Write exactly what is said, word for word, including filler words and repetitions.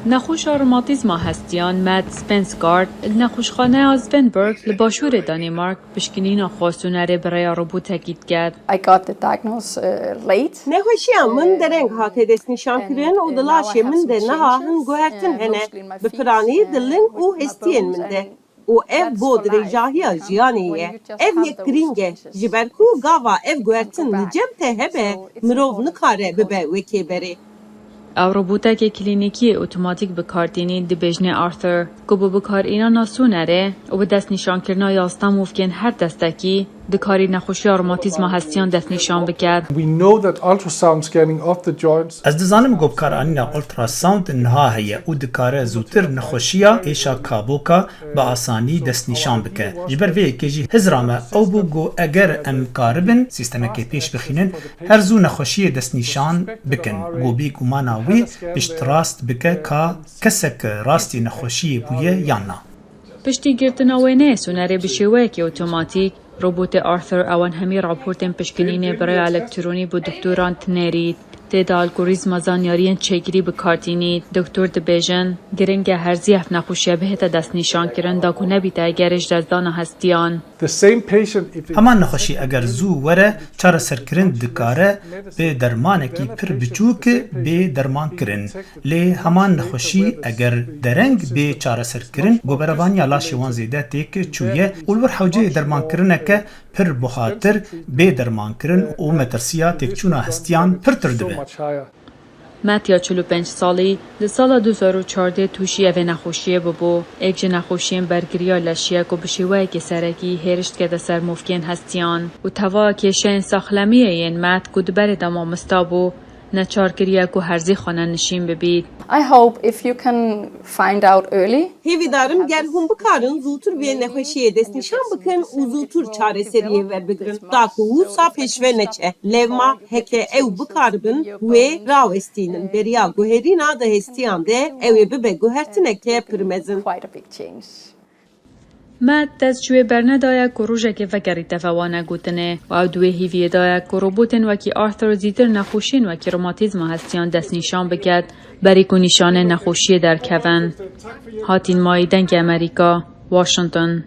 Nexweşa romatîzma hestiyan Matt Svensgaard li nexweşxaneya Svendborg li başûrê Danîmark pişkinîna xwesûnerê bi rêya robotekî diket. I got the diagnosis uh, late. Nexweşiya min dereng hate destnîşankirin û di laşê min de niha hin guhertin hene, bi piranî di ling û hestiyên min de. Û ev bo dirêjahiya jiyanê ye. Ev yek girîng e, ji ber ku gava ev guhertin li cem te hebe, mirov nikare bibe wekê berê. Ew robotekê klînîkiyê otomatîk bi kar tînî, dibêjne Arthur, ku bi bikarînana sonerê û bi destnîşankirina yazdeh movkên her destekî dikarî nexweşiya romatîzma hestiyan destnîşan biket. We know that ultrasound scanning of the joints Ez dizanim ku bikaranîna ultrasound niha heye û dikare zûtir nexweşiya êşa kaboka bi asanî destnîşan bike. Ji ber vê yekê jî hizra me ew bû ku eger em karibin sîstemekê pêş bixînin, her zû nexweşiyê destnîşan bikin, ku bêgumana wî piştrast bike ka kesek rastî nexweşiyê bûye yan na. Piştî girtina wêneyê sonerê bi şêweyekî otomatîk, robotê Arthur ewan hemî raportên pişkinînê bi rêya elektronî bo doktoran tinêrît. Tê de algorîzma zanyariyên çêkirî bi kar tînî. Doktor dibêjin, giring e herzî ev nexweşiye bihête destnîşankirin da ku nebîte egerê ji destdana hestiyan. The same patient, if it Heman nexweşî eger zû were, çareserkirin dikare bi dermanekî pir biçûk bê dermankirin. Lê heman nexweşî eger dereng bê çareserkirin, ku berevaniya laşê wan zêde têk çûye û li wir hewceyê dermankirineke pir buhatir bê dermankirin û metirsiya têkçûna hestiyan pirtir dibe. Matt ya çil û pênc salî di sala du hezar û çardeh tûşî evê nexweşiyê bibû. Êk ji nexweşiyên bergiriya leşî ye ku bi şêweyekî serekî hêriş dikete ser movkên hestiyan û teva kêşeyên saxlemiyê yên Matt ku di berê de mamosta bû, neçar kiriye ku herzî xwe nenişîn bibît. I hope if you can find out early. Hêvîdarim ger hûn bikarin zûtir vê nexweşiyê destnîşan bikin û zûtir çareseriyê verbigrin, da ku wisa pêşve neçe. Lewma heke ew bikaribin wê rawestînin beriya guherîna di hestiyan de, ew ê bibe guhertineke pir mezin. Quite a big change. Matt dest ji wê bernedaye ku rojekê vegerîte ve wane gotinê û ew di wê hîviyê de ye ku robotên wekî Arthur zîtir nexweşiyên wekî romatîzma hestiyan destnîşan biket, berî ku nîşanên nexweşiyê derkevin. Hatîn Mayî, Dengê Amerîka, Washington.